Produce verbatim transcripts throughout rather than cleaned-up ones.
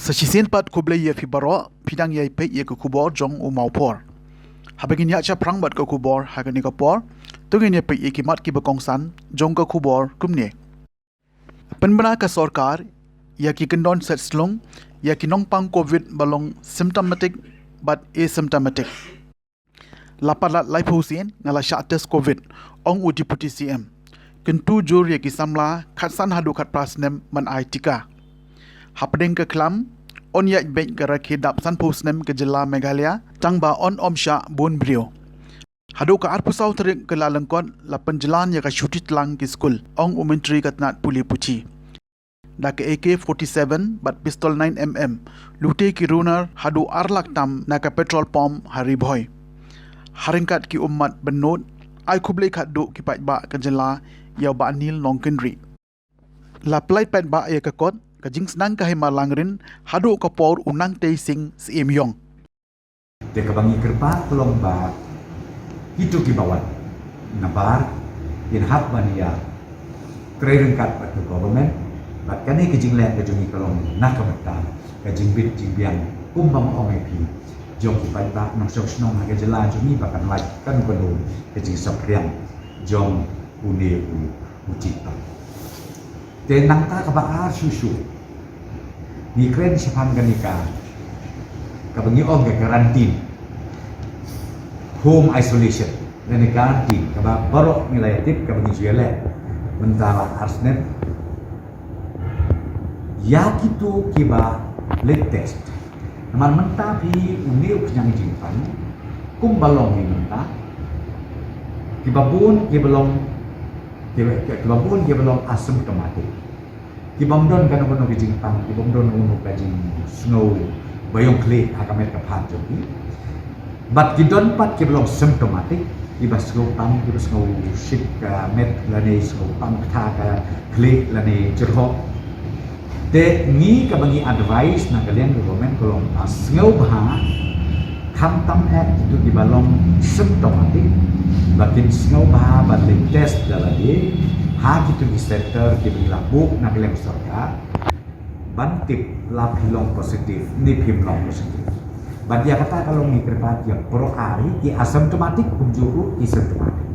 Sa shisien pat khublei ïa phi baroh, phi dang ïa peit ïa ka khubor jong u Mawphor. Haba ngin ïa shaphrang bad ka khubor ha kane ka por, to ngin ïa peit ïa ki mat kiba kongsan jong ka khubor kumne. Pynbna ka sorkar ïa ki kyndon set slung ïa ki nongpang covid ba long symptomatic bad asymptomatic. La palat laiphew sien nga la shah test covid, ong u Deputy C M. Kyntu jur ïa ki samla khatsan haduh khatphra snem ban ai tika. Hapdeng ka khlam, yn ïaid beit ka rakhe dap sanphew snem ka jylla Meghalaya, tang ba yn ym shah bun briew. Haduh ka arphew saw tarik Kyllalyngkot la pynjlan ïa ka shuti tlang ki skul, ong u Myntri ka tnat pule puthi. Da ka A K forty-seven bad pistol nine M M, lute ki runar haduh ar lak tam na ka petrol pump ha Ri Bhoi. Ha ryngkat ki ummat bynnud, ai khublei khatduh ki paidbah ka jylla ïa u Bah Neil Nongkynrih. La pynlait paidbah ïa ka kot, ka jingsneng ka hima langrin, haduh ka por u Nangtei Sing Syiem Ïong. Te kaba ngi kyrpad ka long ba kito kiba wan nabar kin hap ban ïa trei ryngkat bad ka government, bad kane ka jingleh ka jong ngi ka long na ka bynta ka jingbit jingbiang kumba nga ong ïa phi, jong ki paidbah nongshong shnong ha ka jylla jong ngi ba kan lait kano kano ka jingsaphriang jong une u, u jingpang. Te nangta kaba ar shuh shuh, ngi kren shaphang kane ka, kaba ngi ong ka quarantine, home isolation, lane quarantine, kaba baroh ngi la ïa tip kaba ngi ju ïa leh mynta la ar snem. Ïa kito kiba leit test, namar mynta phi, une u khñiang jingpang kumba long hi mynta, kiba bun kiba long, kiba, kiba bun kiba long asymptomatic, kibym don kano kano ka jingpang, kibym don kano ka jingsngew ba ïong khlieh ha ka met ka phad jong ki. Bad ki don pat kiba long symptomatic, kiba sngew pang, kiba sngew shit ka met lane sngew pang ktha ka khlieh lane jyrhoh. Te ngi kaba ngi advice na ka liang ka government ka long ba sngewbha, khamtam eh kito kiba long symptomatic, ba kin sngewbha ban leit test da lade ha kito ki center kiba ngi la buh na ka liang sorkar, ban tip la phi long positive ne phim long positive. Bad ïa kata ka long ngi kyrpad ïa baroh ar, ki asymptomatic kumjuh ruh ki symptomatic.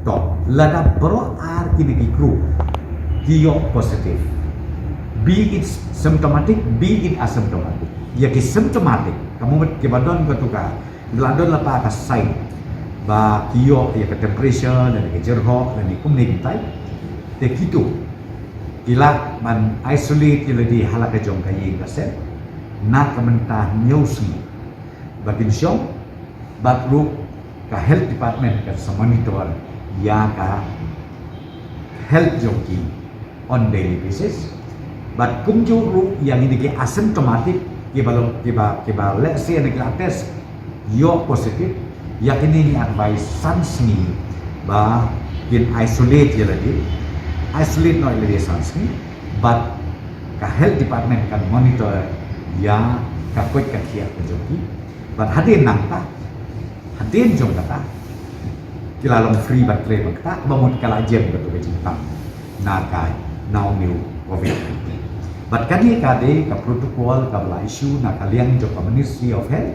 To, lada baroh ar kine ki group ki ïoh positive, be it symptomatic, be it asymptomatic, ïa ki symptomatic, ka mut kiba don kato ka, la don lypa ka sign ba ki ïoh ïa ka temperature lane ka jyrhoh lane kumne kumtai, te kito ki lah ban isolate ïa lade ha la ka jong ka ïing ka sem na ka bynta hynñiew sngi, ba kin shong, bad ruh ka health department kan sa monitor ïa ka health jong ki on daily basis. Bad kumjuh ruh ïa kine ki asymptomatic, kiba long, kiba, kiba lehse ne ki la test ïoh positive, ïa kine ngi advice san sngi ba kin isolate ïa lade, isolate noh ïa lade san sngi, bad ka health department kan monitor ïa ka koit ka khiah ka jong ki. Bad hadien nangta, hadien jong kata, ki la long free ban trei ban ktah, ba mut ka la jem kato ka jingpang na ka, na une u covid nineteen. Bad kane ka dei ka protocol kaba la issue na ka liang jong ka Ministry of Health,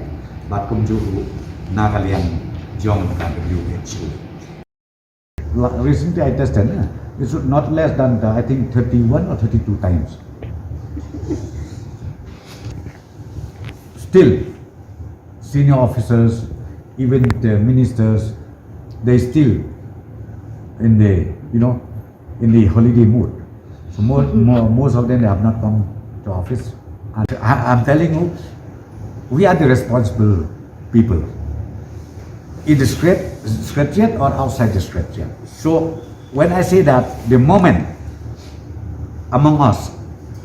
bad kumjuh ruh na ka liang jong ka W H O. La-, recently I tested, eh? It's not less than, uh, I think, thirty-one or thirty-two times. Still, senior officers, even the ministers, they still in the, you know, in the holiday mood. So mo-, mo-, most of them, they have not come to office. And I, I'm telling you, we are the responsible people. In the secret-, secretariat or outside the secretariat. So when I say that, the moment among us,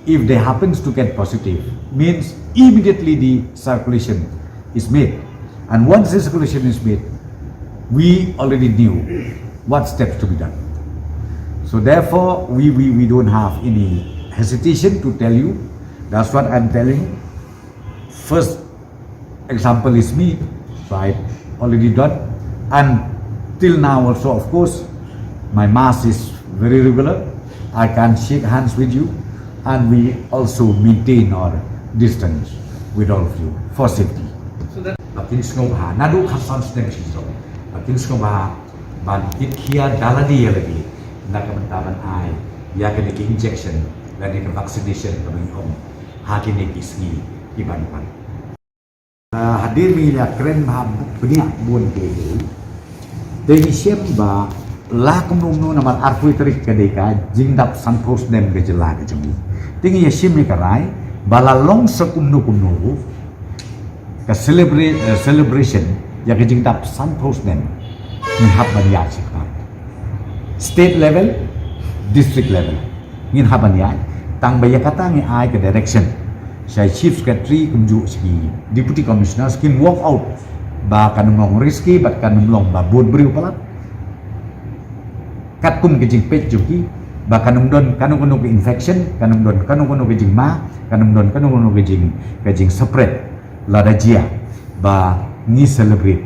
if they happens to get positive, means immediately the circulation is made. And once the circulation is made, we already knew what steps to be done. So therefore, we, we, we don't have any hesitation to tell you. That's what I'm telling you. First example is me, so I already done. And till now also, of course, my mask is very regular. I can shake hands with you, and we also maintain our distance with all of you for safety. Ba kin sngewbha naduh khatsan snem shisha, ba kin sngewbha ban kit khia da lade ïa lade na ka bynta ban ai ïa kane ka injection lane ka vaccination kaba ngi ong ha kine ki sngi ki ban wan. Ah, hadien ba ngi la kren bha bniah bun ki, te ngi shem ba la kumno kumno namar arphew tarik ka dei ka jingdap sanphew snem ka jylla ka jong ngi. Te ngi ïa shim ïa ka rai ba la long sa kumno kumno ruh ka celebra-, eh, celebration ïa ka jingdap sanphew snem ngi hap ban ïaid sha khmat. State level, district level, ngin hap ban ïaid. Tang ba ïa kata ngi ai ka direction sha Chief Secretary kumjuh sha ki Deputy Commissioners kin work out ba kan ym long risky bad kan ym long ba bun briew palat. Katkum ka jingpeit jong ki ba kan ym don kano kano ka infection, kan ym don kano kano ka jingma, kan ym don kano kano ka jing, ka jing spread lada jia ba ngi celebrate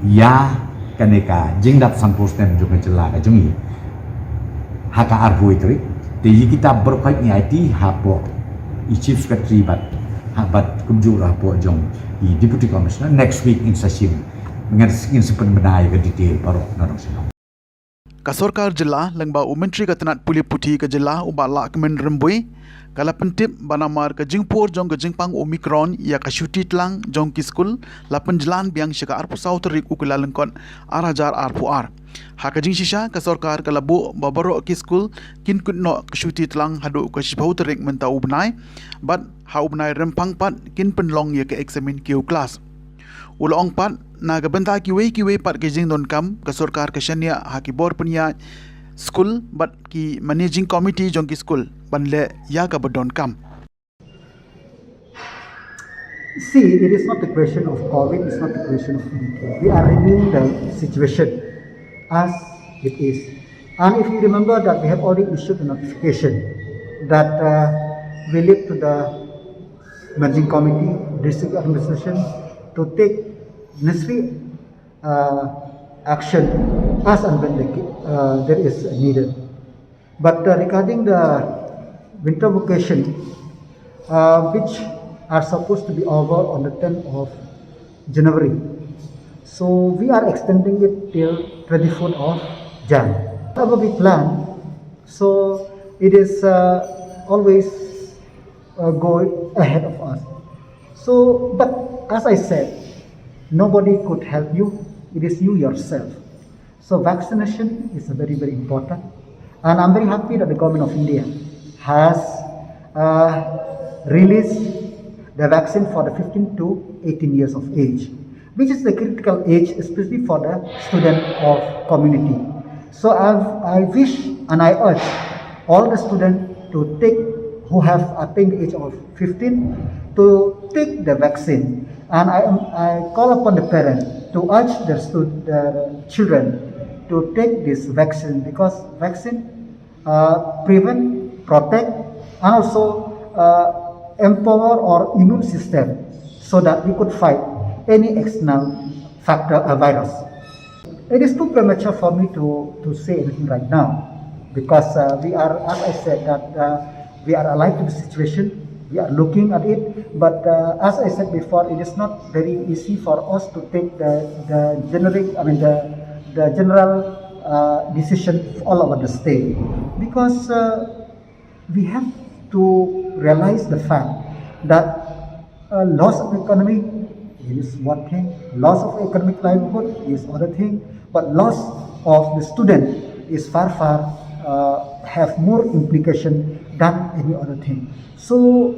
ïa kane ka jingdap sanphew snem jong ka jylla ka jong ngi ha ka arphew tarik. Te ïa kita baroh khoit ngi aiti hapoh i Chief Secretary bad, ha, bad kumjuh hapoh jong i Deputy Commissioner. Next week ngin sa shim, ngin, ngin sa pynbna ïa ka detail baroh na dong shnong. Ka sorkar jylla lyngba u Myntri ka tnat pule puthi ka jylla u Bah Lahkmen Rymbui ka la pyntip ba namar ka jingpur jong ka jingpang Omicron ïa ka shuti tlang jong ki skul la pynjlan biang sha ka arphew saw tarik u Kyllalyngkot ar hajar arphew ar. Ha ka jingshisha ka sorkar ka la buh ba baroh ki skul kin kut noh ka shuti tlang haduh ka shiphew tarik mynta u bnai bad ha u bnai Rymphang pat kin pynlong ïa ka eksamin kiew klas. U la ong pat na ka bynta kiwei kiwei pat ki jingdonkam ka sorkar ka shaniah ha ki bor pynïaid skul bad ki managing committee jong ki skul ban leh ïa kaba donkam. See, it is not a question of COVID, it's not a question of anything. We are reviewing the situation as it is. And if you remember that we have already issued a notification that, uh, we leave to the managing committee, district administration to take necessary, uh, action as and when the, uh, there is needed. But, uh, regarding the winter vacation, uh, which are supposed to be over on the tenth of January, so we are extending it till twenty-fourth of Jan. Whatever we plan, so it is, uh, always, uh, go ahead of us. So, but as I said, nobody could help you. It is you yourself. So vaccination is very, very important. And I'm very happy that the government of India has, uh, released the vaccine for the fifteen to eighteen years of age, which is the critical age, especially for the student of community. So I've, I wish and I urge all the students to take, who have attained the age of fifteen, to take the vaccine. And I, I call upon the parents to urge their stud-, their children to take this vaccine, because vaccine, uh, prevent, protect, and also, uh, empower our immune system so that we could fight any external factor, a virus. It is too premature for me to, to say anything right now because, uh, we are, as I said, that, uh, we are alive to the situation. We are looking at it, but, uh, as I said before, it is not very easy for us to take the, the generic, I mean, the, the general, uh, decision all over the state because, uh, we have to realize the fact that, uh, loss of economy is one thing, loss of economic livelihood is other thing, but loss of the student is far, far, uh, have more implication than any other thing. So,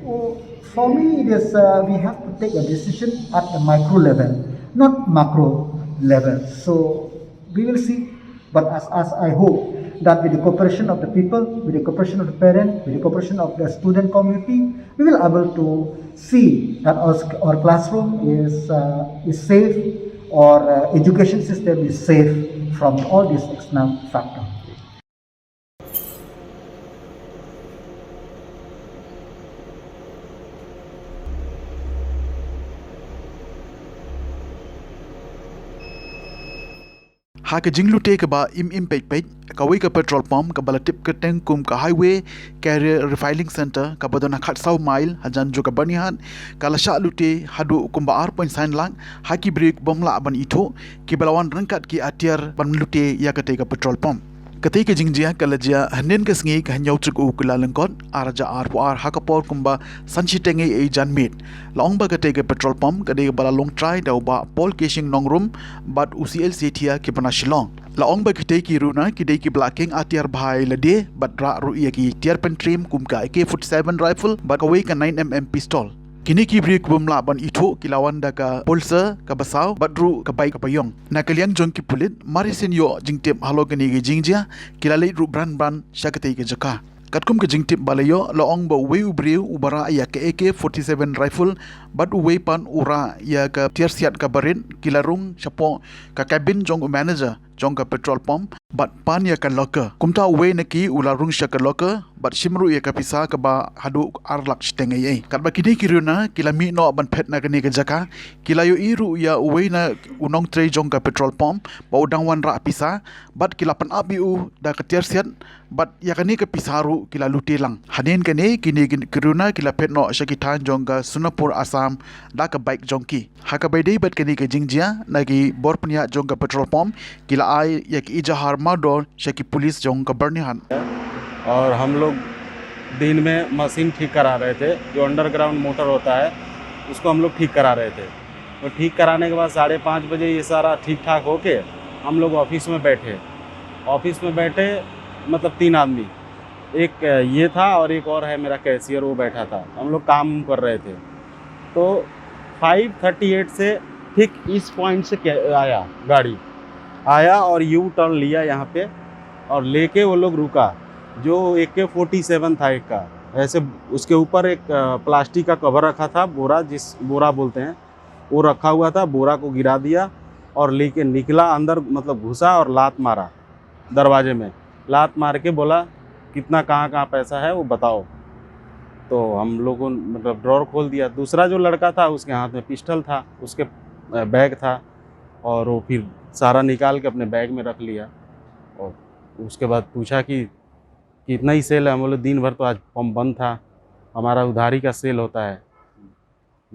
uh, for me, it is, uh, we have to take a decision at the micro level, not macro level. So, we will see. But as, as I hope that with the cooperation of the people, with the cooperation of the parent, with the cooperation of the student community, we will able to see that our, our classroom is, uh, is safe, or, uh, education system is safe from all these external factors. Ha ka jinglute kaba im im peit peit, kawei ka petrol pump kaba la tip kyrteng kum ka Highway Carrier Refilling Center kaba don ha khatsaw mile hajan jong ka Byrnihat, ka la shah lute haduh kumba ar point san lak ha ki briew bym lah ban ithuh, kiba la wan ryngkat ki atiar ban lute ïa katei ka petrol pump. Katei ka jingjia ka la jia hynnin ka sngi ka hynñiew tarik u Kyllalyngkot ar hajar arphew ar ha ka por kumba san shiteng ei ei janmiet. La ong ba katei ka petrol pump ka dei kaba la long trai da u Bah Paul Keshing Nongrum bad u C L Sethia kiba na Shillong. La ong ba kitei ki runa ki dei kiba la keng atiar bha ïa lade bad rah ruh ïa ki tiar pyntriem kum ka A K forty-seven rifle bad kawei ka nine M M pistol. Kine ki briew kibym lah ban ithuh ki la wan da ka Pulsar kaba saw bad ruh ka bike kaba ïong. Na ka liang jong ki pulit, mar shisien ïoh jingtip halor kane ka jingjia, ki la leit ruh bran bran sha katei ka jaka. Katkum ka jingtip ba la ïoh, la ong ba uwei u briew uba rah ïa ka A K forty-seven rifle bad uwei pat u rah ïa ka tiar siat kaba rit, ki la rung shapoh ka cabin jong u manager jong ka petrol pump bad pan ïa ka locker. Kumta uwei na ki u la rung sha ka locker bad shim ruh ïa ka pisa kaba haduh ar lak shiteng ei ei. Katba kine ki runa ki la mih noh ban phet na kane ka jaka, ki la ïohi ruh ïa uwei na u nongtrei jong ka petrol pump ba u dang wanrah pisa bad ki la pynap ïa u da ka tiar siat bad ïa kane ka pisa ruh ki la lute lang. Hadien kane kine ki runa ki la phet noh sha ki thaiñ jong ka Sonapur Assam da ka bike jong ki. Ha kaba ïadei bad kane ka jingjia, na ki bor pynïaid jong ka petrol pump ki la ai ïa ki ejahar mardor sha ki pulit jong ka Byrnihat. और हम लोग दिन में मशीन ठीक करा रहे थे, जो अंडरग्राउंड मोटर होता है, उसको हम लोग ठीक करा रहे थे। तो ठीक कराने के बाद साढ़े पाँच बजे ये सारा ठीक ठाक होके हम लोग ऑफिस में बैठे। ऑफिस में बैठे, मतलब, तीन आदमी, एक ये था और एक और है मेरा कैशियर, वो बैठा था। हम लोग काम कर रहे थे। तो फ़ाइव थर्टी एट से ठीक इस पॉइंट से आया गाड़ी, आया और यू टर्न लिया यहाँ पे, और लेके वो लोग रुका। जो ए के फ़ोर्टी सेवन था एक का, ऐसे उसके ऊपर एक प्लास्टिक का कवर रखा था, बोरा, जिस बोरा बोलते हैं, वो रखा हुआ था। बोरा को गिरा दिया और लेके निकला अंदर, मतलब, घुसा और लात मारा दरवाजे में। लात मार के बोला, "कितना, कहाँ कहाँ पैसा है, वो बताओ।" तो हम लोगों ने, मतलब, ड्रॉर खोल दिया। दूसरा जो लड़का था, उसके हाथ में पिस्टल था, उसके बैग था, और वो फिर सारा निकाल के अपने बैग में रख लिया। और उसके बाद पूछा कि कितना ही सेल है। हम बोले, "दिन भर तो आज पंप बंद था, हमारा उधारी का सेल होता है।"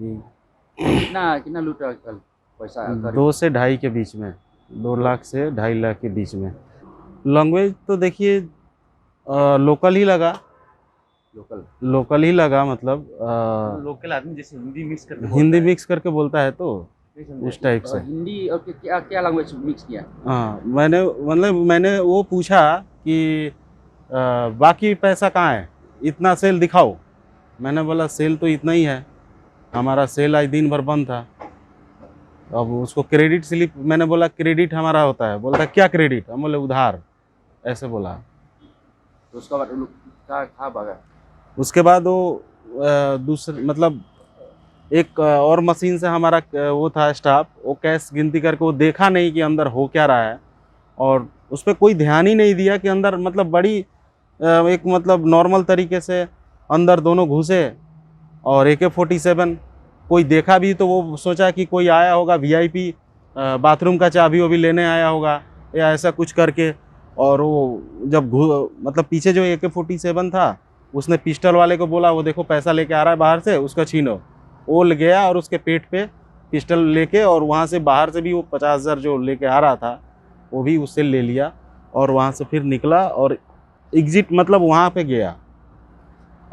कितना कितना लूटा कल पैसा? दो से ढाई के बीच में, दो लाख से ढाई लाख के बीच में। लैंग्वेज तो देखिए, लोकल ही लगा। लोकल लोकल ही लगा, मतलब, आ, लोकल आदमी जैसे हिंदी मिक्स करके हिंदी मिक्स करके बोलता है, तो नहीं समझा। उस टाइप से। हिंदी और क्या क्या, क्या लैंग्वेज मिक्स किया? हाँ, मैंने, मतलब, मैंने वो पूछा कि आ, "बाकी पैसा कहाँ है, इतना सेल दिखाओ।" मैंने बोला, "सेल तो इतना ही है, हमारा सेल आज दिन भर बंद था।" अब उसको क्रेडिट स्लिप, मैंने बोला, "क्रेडिट हमारा होता है।" बोलता, "क्या क्रेडिट?" हम बोले, "उधार।" ऐसे बोला। तो उसके बाद उन लोग कहाँ कहाँ भागा? उसके बाद वो, अ, दूसरे, मतलब, एक, अ, और मशीन से हमारा, अ, वो था स्टाफ, वो कैश गिनती करके वो देखा नहीं कि अंदर हो क्या रहा है, और उस पर कोई ध्यान ही नहीं दिया कि अंदर, मतलब, बड़ी, अ, एक, मतलब, नॉर्मल तरीके से अंदर दोनों घुसे और ए के फ़ोर्टी सेवन कोई देखा भी तो वो सोचा कि कोई आया होगा वी आई पी, अ, बाथरूम का चाबी वो भी लेने आया होगा या ऐसा कुछ करके। और वो जब घु-, मतलब, पीछे जो ए के फ़ोर्टी सेवन था, उसने पिस्टल वाले को बोला, "वो देखो, पैसा लेके आ रहा है बाहर से, उसका छीनो।" वो ल-, गया और उसके पेट पे पिस्टल लेके, और वहाँ से बाहर से भी वो पचास हज़ार जो लेके आ रहा था, वो भी उससे ले लिया, और वहाँ से फिर निकला और एग्जिट, मतलब, वहाँ पे गया।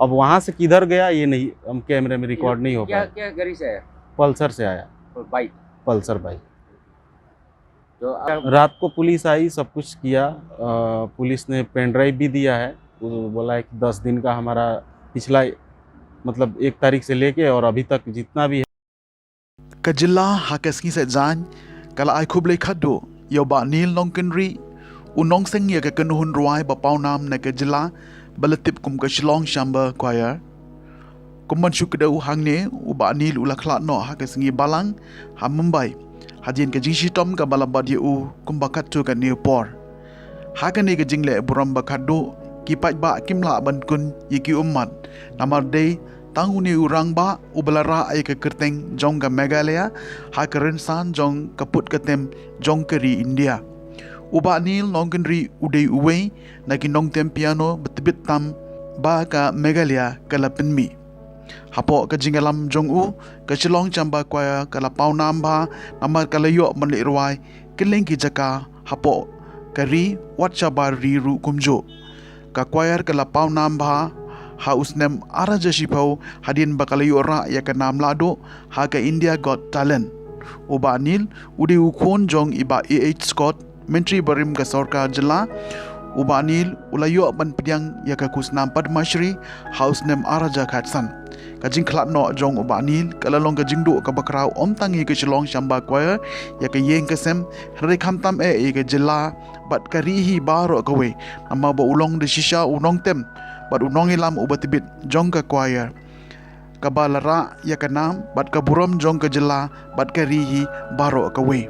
अब वहाँ से किधर गया, ये नहीं, हम कैमरे में रिकॉर्ड नहीं हो क्या पाया। क्या गाड़ी से आया? पल्सर से आया, और बाइक? पल्सर बाइक। तो आप रात को पुलिस आई, सब कुछ किया। अ, पुलिस ने पेन ड्राइव भी दिया है। वो बोला है कि दस दिन का हमारा पिछला, मतलब, एक तारीख से लेके और अभी तक जितना भी है। Ka jylla ha ka sngi Saitjaiñ ka la ai khublei khatduh ïa u Bah Neil Nongkynrih, u nongseng ïa ka kynhun rwai ba pawnam na ka jylla ba la tip kum ka Shillong Chamber Choir. Kum ban shu kdew hangne, u Bah Neil u la khlad noh ha ka sngi Balang ha Mumbai hadien ka jingshitom kaba la bat ïa u kumba katto katne por. Ha kane ka jingleh burom ba khatduh, ki paidbah kim lah ban khun ïa ki ummat, namar dei tang une u rangbah uba la rah ïa ka kyrteng jong ka Meghalaya ha ka rynsan jong ka pud ka tem jong ka ri India. U Bah Neil Nongkynrih u dei uwei na ki nongtem piano ba tbit tam ba ka Meghalaya ka la pynmih. Hapoh ka jingïalam jong u, ka Shillong Chamber Choir ka la paw nam bha namar ka la ïoh ban leit rwai kylleng ki jaka hapoh ka ri, wat shabar ri ruh kumjuh. Ka choir ka la paw nam bha ha u snem ar hajar shiphew hadien ba ka la ïoh rah ïa ka nam lahduh ha ka India Got Talent. U Bah Neil u dei u khun jong i Bah A H Scott, Myntri barim ka sorkar jylla. U Bah Neil u la ïoh ban pdiang ïa ka khusnam Padma Shri ha u snem ar hajar khatsan. Ka jingkhlad noh jong u Bah Neil ka la long ka jingduh kaba khraw ym tang ïa ka Shillong Chamber Choir, ïa ka ïing ka sem, hynrei khamtam eh ïa ka jylla bad ka ri hi baroh kawei, namar ba u long da shisha u nongtem bad u nongïalam uba tbit jong ka choir, kaba la rah ïa ka nam bad ka burom jong ka jylla bad ka ri hi baroh kawei.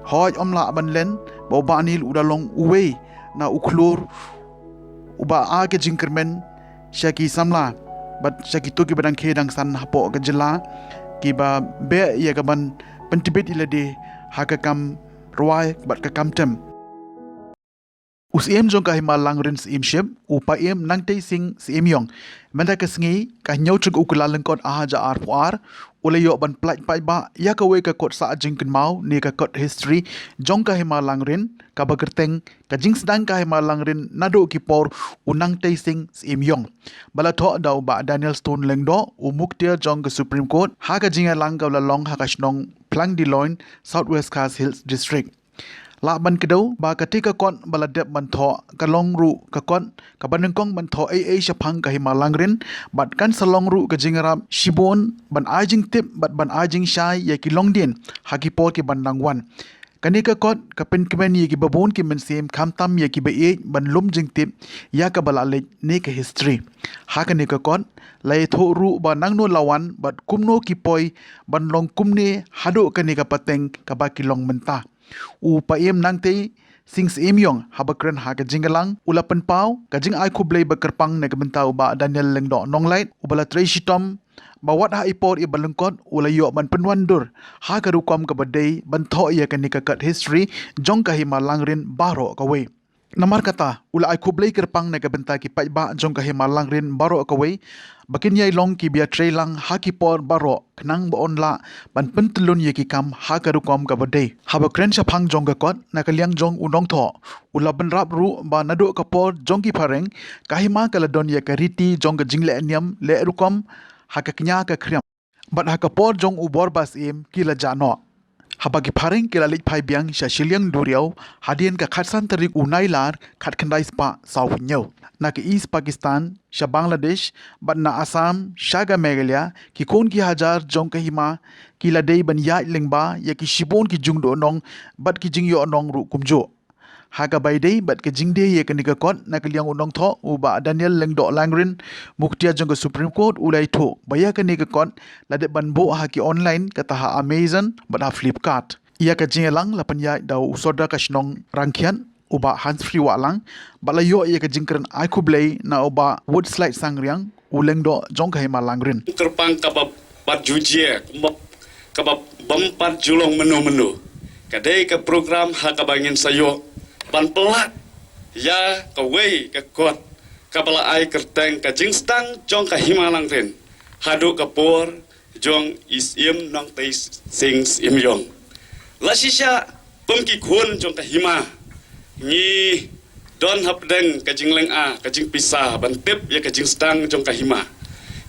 Hooid, ym lah ban len ba u Bah Neil u da long uwei na u khlur uba ai ka jingkyrmen sha ki samla bad sha kito kiba dang khie dang san hapoh ka jylla, kiba beh ïa ka ban pyntbit ïa lade ha ka kam rwai bad ka kam tem. U Syiem jong ka Hima Langrin Syiemship, u Paiem Nangtei Singh Syiemiong, mynta ka sngi ka hynñiew tarik u Kyllalyngkot ar hajar arphew ar, u la ïoh ban pyllait paidbah ïa kawei ka kot sah jingkynmaw ne ka kot history jong ka Hima Langrin, kaba kyrteng Ka Jingsdang ka Hima Langrin Naduh ki Por u Nangtei Singh Syiemiong, ba la thoh da u Bah Daniel Stone Lyngdoh, u Muktiar jong ka Supreme Court, ha ka jingïalang kaba la long ha ka shnong Phlangdiloin, South West Khasi Hills District. Lah ban kdew ba katei ka kot ba la dep ban thoh ka long ruh ka kot kaba nyngkong ban thoh ei ei shaphang ka Hima Langrin, bad kan sa long ruh ka jingïarap shibun ban ai jingtip bad ban ai jingshai ïa ki longdien ha ki por ki ban nang wan. Kane ka kot ka pynkmen ïa kiba bun ki mynsiem, khamtam ïa kiba ïeit ban lum jingtip ïa kaba la leit ne ka history. Ha kane ka kot la ïathuh ruh ba nangno la wan bad kumno ki poi ban long kumne haduh kane ka pateng kaba ki long mynta. U Paiem Nangtei Singh Syiemiong, haba kren ha ka jingïalang, u la pynpaw ka jingai khublei ba kyrpang na ka bynta u Bah Daniel Lyngdoh Nonglait, uba la trei shitom ba wat ha i por iba lyngkot u la ïoh ban pynwandur ha ka rukom kaba dei ban thoh ïa kane ka kot history jong ka Hima Langrin baroh kawei. Namar kata, u la ai khublei kyrpang na ka bynta ki paidbah jong ka Hima Langrin baroh kawei ba kin ïai long kiba ïatrei lang ha ki por baroh khnang ba yn lah ban pyntyllun ïa ki kam ha ka rukom kaba dei. Haba kren shaphang jong ka kot na ka liang jong u nongthoh, u la bynrap ruh ba naduh ka por jong ki phareng, ka hima ka la don ïa ka riti jong ka jingleh niam leh rukom ha ka kñia ka khriam. Bad ha ka por jong u Borbah Syiem ki la jah noh. Haba ki phareng ki la leit phai biang sha shiliang duriaw hadien ka khatsan tarik u Nailar khatkhyndai spah sawphew hynñiew, na ka East Pakistan sha Bangladesh bad na Assam sha ka Meghalaya, ki khun ki hajar jong ka hima ki la dei ban ïaid lyngba ïa ki shibun ki jingduhnong bad ki jingïohnong ruh kumjuh. Ha kaba ïadei bad ka jingdie ïa kane ka kot, na ka liang u nongthoh u Bah Daniel Lyngdoh Langrin, Muktiar jong ka Supreme Court, u la ïathuh ba ïa kane ka kot la dep ban buh ha ki online, kata ha Amazon bad ha Flipkart. Ïa ka jingïalang la pynïaid da u Sordar ka shnong Rangkhiat, u Bah Hansfree Wahlang, bad la ïoh ïa ka jingkren ai khublei na u Bah Woodslide Sangriang, u lyngdoh jong ka Hima Langrin. Kyrpang kaba bat jujie, kumba, kaba bym pat ju long mynno mynno. Ka dei ka program ha kaba ngin sa ïoh ban pyllait ïa kawei ka kot kaba la ai kyrteng Ka Jingsdang jong ka Hima Langrin haduh ka por jong i Syiem Nongtei Singh Syiemiong. La shisha, kum ki khun jong ka hima, ngi don hapdeng ka jinglynga, ka jingpisa ban tip ïa ka jingsdang jong ka hima.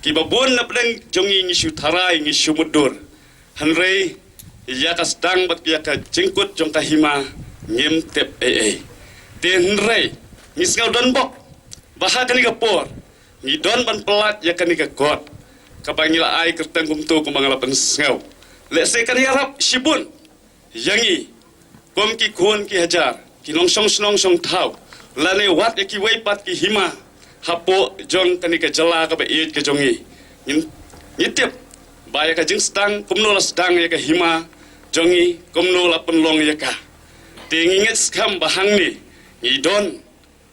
Kiba bun hapdeng jong ngi ngi shu tharai, ngi shu mutdur. Hynrei ïa ka sdang bad ïa ka jingkut jong ka hima ngim tip ei ei. Te hynrei ngi sngew donbok ba ha kane ka por ngi don ban pyllait ïa kane ka kot kaba ngi la ai kyrteng kumto kumba nga la pynsngew. Lehse kan ïarap shibun ïa ngi kum ki khun ki hajar, ki nongshong shnong shong thaw, lane wat ïa kiwei pat ki hima hapoh jong kane ka jylla kaba ïeit ka jong ngi. Ngin, ngi tip ba ïa ka jingsdang, kumno la sdang ïa ka hima jong ngi, kumno la pynlong ïa ka. Te ngi ngeit skhem ba hangne ngi don,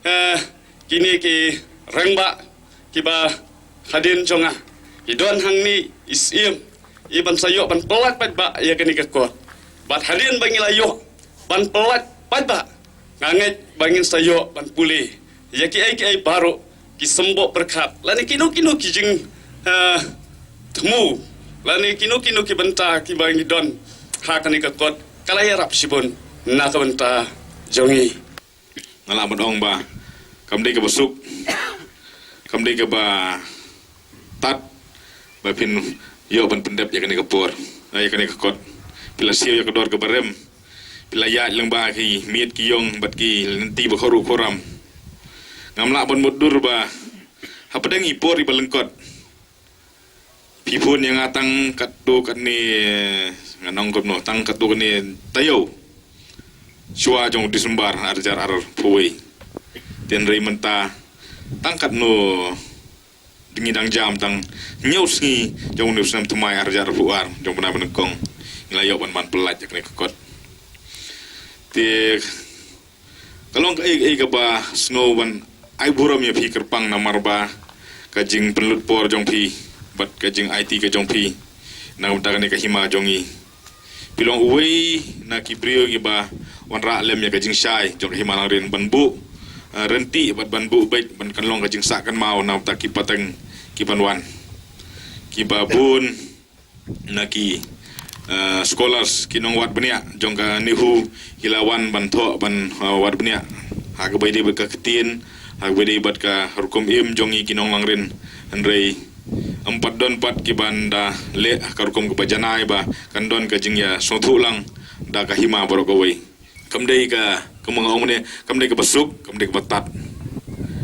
eh, kine ki rangbah kiba hadien jong nga. Ngi don hangne i Syiem, i ban sa ïoh ban pyllait paidbah ïa kane ka kot. Bad hadien ba ngi la ïoh ban pyllait paidbah, Nga ngeit ba ngin sa ïoh ban pule ïa kiei kiei baroh ki symboh pyrkhat lane kino kino ki jing, eh, thmu lane kino kino ki bynta kiba ngi don ha kane ka kot, ka la ïarap shibun na ka bynta jong ngi. Nga lah ban ong ba kam dei kaba suk, kam dei kaba tad ba phin ïoh ban pyndep ïa kane ka por, ïa kane ka kot. Phi la siew ïa ka dor kaba rem, phi la ïaid lyngba ki miet ki ïong bad ki lynti ba khraw khraw. Ngam lah ban mutdur ba hapdeng i por iba lyngkot phi phone ïa nga tang katto katne, ngan ong kumno, tang katto katne taïew shuwa jong December ar hajar arphew wei. Te hynrei mynta tang katno ngi dang jam tang hynñiew sngi jong une u snem thymmai ar hajar arphew ar jong u bnai ba nyngkong, ngi la ïoh ban ban pyllait ïa kane ka kot. Te ka long kaei kaei kaba sngew ban ai burom ïa phi kyrpang namar ba ka jingpynlut por jong phi bad ka jingaiti ka jong phi na ka bynta kane ka hima jong ngi. Phi long uwei na ki briew kiba wanrah lem ïa ka jingshai jong ka hima Langrin ban buh, eh, rynti bad ban buh beit ban kan long ka jingsah kynmaw na ka bynta ki pateng kiban wan, kiba bun na ki, eh, scholars, ki nongwad bniah jong ka NEHU ki la wan ban thoh ban, eh, wad bniah ha kaba ïadei bad ka ktien, ha kaba ïadei bad ka rukom im jong ngi ki nong Langrin. Hynrei ym pat don pat kiban da leh ha ka rukom kaba janai ba kan don ka jingïasngewthuh lang da ka hima baroh kawei. Kam dei ka, kumba nga ong mynne, kam dei kaba suk, kam dei kaba tad.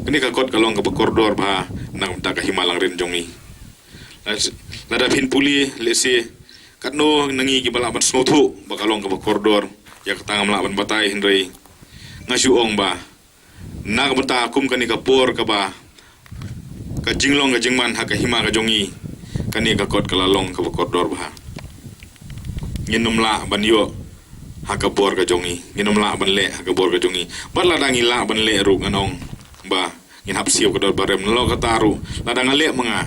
Kane ka kot ka long kaba kordor bha na ka bynta ka hima Langrin jong ngi. Lada phin pule lehse katno na ngi kiba lah ban sngewthuh ba ka long kaba kordor, ïa kata ngam lah ban batai, hynrei nga shu ong ba na ka bynta kum kane ka por kaba ka jinglong ka jingman ha ka hima ka jong ngi, kane ka kot ka la long kaba kordor bha. Ngin ym lah ban ïoh ha ka bor ka jong ngi, ngin ym lah ban leh ha ka bor ka jong ngi. Bad lada ngi lah ban leh ruh, ngan ong ba ngin hap siew ka dor ba rem. Nalor kata ruh lada nga leh ma nga,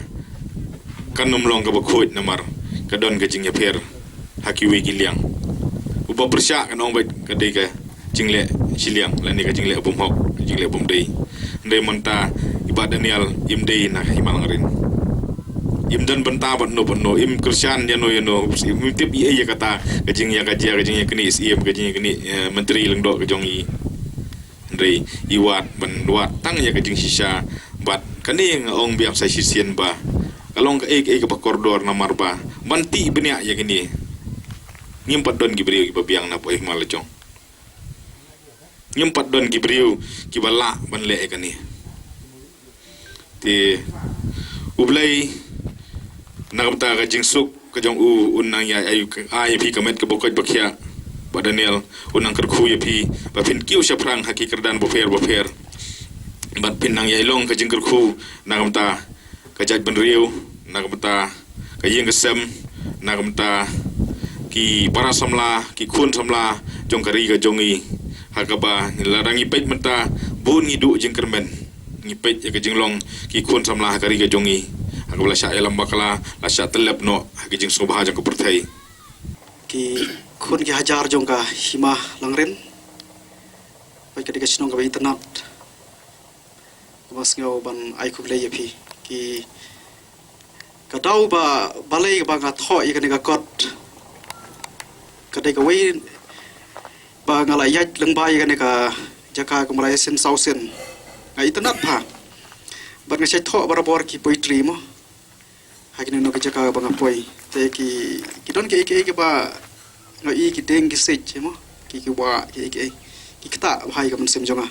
kan ym long kaba khuid namar ka don ka jingïapher ha kiwei ki liang. Uba pyrshah, ngan ong beit, ka dei ka jingleh shiliang lane ka jingleh bymhok, ka jingleh bymdei. Hynrei mynta i Bah Daniel im dei na ka hima Langrin. Im don bynta bad no bad no, im kyrshan ïano ïano, im tip ei ei ïa kata, ka jingïa, ka jia, ka jingïaknieh Syiem, ka jingïaknieh, eh, Myntri Lyngdoh ka jong i. Hynrei i wad ban wad tang ïa ka jingshisha. Bad kane nga ong biang sa shisien ba ka long kaei kaei kaba kordor namar ba ban tih bniah ïa kane, ngim pat don ki briew kiba biang na pdeng hima la jong. Ngim pat don ki briew kiba lah ban leh ïa kane. Te U Blei na ka bynta ka jingsuk ka jong u, un nang ïai ai, ai ïa phi ka met kaba koit ba khiah, Bah Daniel, un nang kyrkhu ïa phi ba phin kiew shaphrang ha ki kyrdan bapher bapher. Bad phin nang ïai long ka jingkyrkhu na ka bynta ka jaitbynriew, na ka bynta ka ïing ka sem, na ka bynta ki para samla, ki khun samla jong ka ri ka jong ngi. Ha kaba lada ngi peit mynta, bun ngi duh jingkyrmen, ngi peit ïa ka jinglong ki khun samla ha ka ri ka jong ngi, ha kaba la shah ïalam bakla, la shah tyllep noh ha ka jingsngewbha jong ka pyrthei. Ki khun ki hajar jong ka hima Langrin, peit ka dei ka shnong kaba itynnad. Kaba sngew ban ai khublei ïa phi. Ki, ka daw ba balei ba nga thoh ïa kane ka kot, ka dei kawei ba nga la ïaid lyngba ïa kane ka jaka kumba la ïasien saw sien. Nga itynnad bha. Bad nga shait thoh barabor ki poetry mo ha kino kino ki jaka ba nga poi. Te ki, ki don kiei kiei kiba nga ïohi, ki dieng ki siej mo, ki, ki wah, kiei kiei, ki ktah bha ïa ka mynsiem jong nga.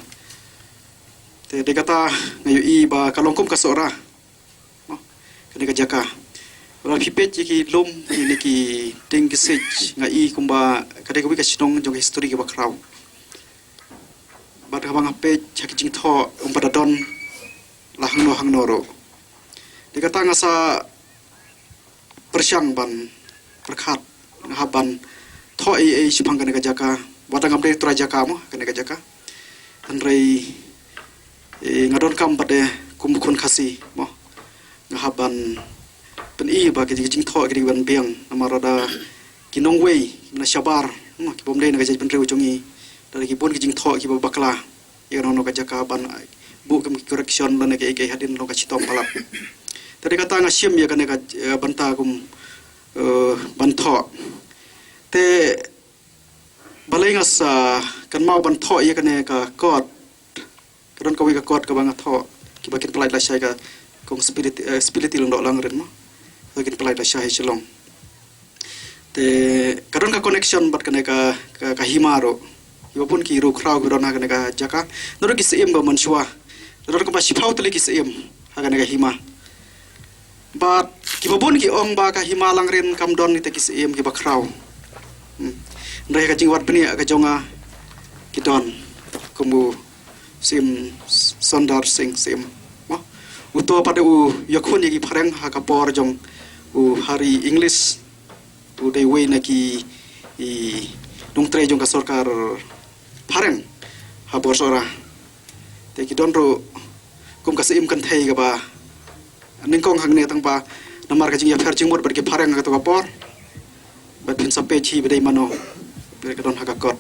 Te dei kata nga ïohi ba ka long kum ka Sohra mo, kane ka jaka. Lada phi peit ïa ki lum, ïa kine ki dieng ki siej, nga i kumba ka dei kawei ka shnong jong ka history kaba khraw. Bad haba nga peit ha ki jingthoh, ym pat da don la hangno hangno ruh. Dei kata nga sa pyrshang ban pyrkhat, nga hap ban thoh ei ei shaphang kane ka jaka. Wat la ngam dei trai jaka mo, kane ka jaka, hynrei, eh, nga donkam pat de kum u khun Khasi mo, nga hap ban pyni ba ki jingthoh ki dei ban biang, namar lada ki nongwei na shabar mo, ki bym dei na ka jaitbynriew jong ngi, Da ki bun ki jingthoh kiba bakla ïa kano kano ka jaka ban buh kum ki correction lane kaei kaei hadien long ka shitom palat. Te da kata nga shim ïa kane ka, eh, bynta kum, eh, ban thoh. Te balei nga sa kynmaw ban thoh ïa kane ka kot? Ka don kawei ka kot kaba nga thoh, kiba kin pyllait lashai ka Kong Spility, eh, Spility Lyngdoh Langrin mo. Kiba kin pyllait lashai Shillong. Te ka don ka connection bad kane ka, ka, ka hima ruh. Kiba bun ki riewkhraw kiba don ha kane ka jaka, naduh ki syiem ba mynshuwa, naduh kumba shiphew tylli ki syiem ha kane ka hima. Bad kiba bun ki ong ba ka hima Langrin kam don kita ki syiem kiba khraw. Hmm. Hynrei ka jingwad bniah ka jong nga ki don, kum u Syiem Sundar Singh Syiem. Mo? Uto pat u ïakhun ïa ki phareng ha ka por jong u Harry English. U dei uwei na ki, i, nongtrei jong ka sorkar phareng ha Bor Sohra. Te ki don ruh kum ka syiem kynthei kaba nyngkong hangne tang ba namar ka jingïapher jingmut bad ki phareng ha kato ka por. Bad phin sa peit hi ba dei mano. Ba ka don ha ka kot.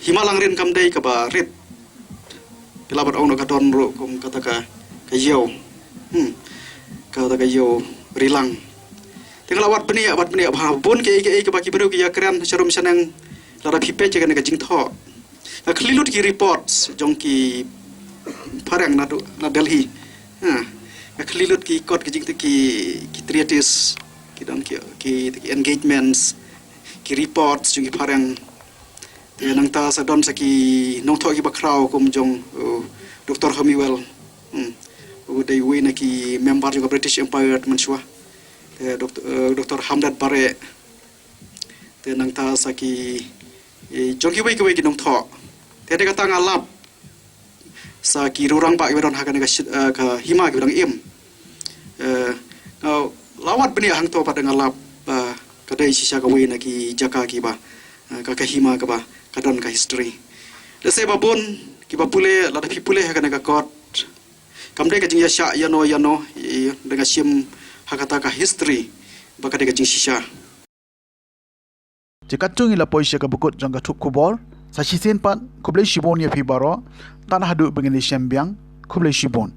Hima Langrin kam dei kaba rit. Phi lah ban ong noh ka don ruh kum kata ka, ka ïew. Hmm. Kata ka ïew rilang. Te nga la wad bniah, wad bniah ba bun kiei kiei kiba ki briew ki ïakren sharum shaneng, lada phi peit ïa kane ka jingthoh. Nga khlieh lut ki reports jong ki phareng na, na Delhi. Ha. Nga khlieh lut ki kot ki jingthoh ki, ki treatise, ki don ki, ki, ki engagements, ki reports jong ki phareng. Te nangta sa don sa ki nongthoh kiba khraw kum jong, uh, Doctor Homiwell. Hmm. U dei uwei na ki member jong ka British Empire mynshuwa. Te Doctor, uh, Doctor Hamlet Barrett. Te nangta sa ki, eh, jong kiwei kiwei ki nongthoh. Te da kata nga lap sa ki rangbah kiba don ha kane ka shi-, eh, ka hima kiba dang im. Eh, nga la wad bniah hangto pat da nga lap, eh, ka dei shisha kawei na ki jaka kiba, eh, ka, ka hima kaba ka don ka history. Lehse ba bun kiba pule, lada phi pule ha kane ka kot, kam dei ka jingïashah ïano ïano, i, da nga shim ha kata ka history ba ka dei ka jingshisha. Te katto ngi la poi sha kaba kut jong ka thup khubor. Sa shisien pat, khublei shibun ïa phi baroh. Tad haduh ba ngin ïashem biang, khublei shibun.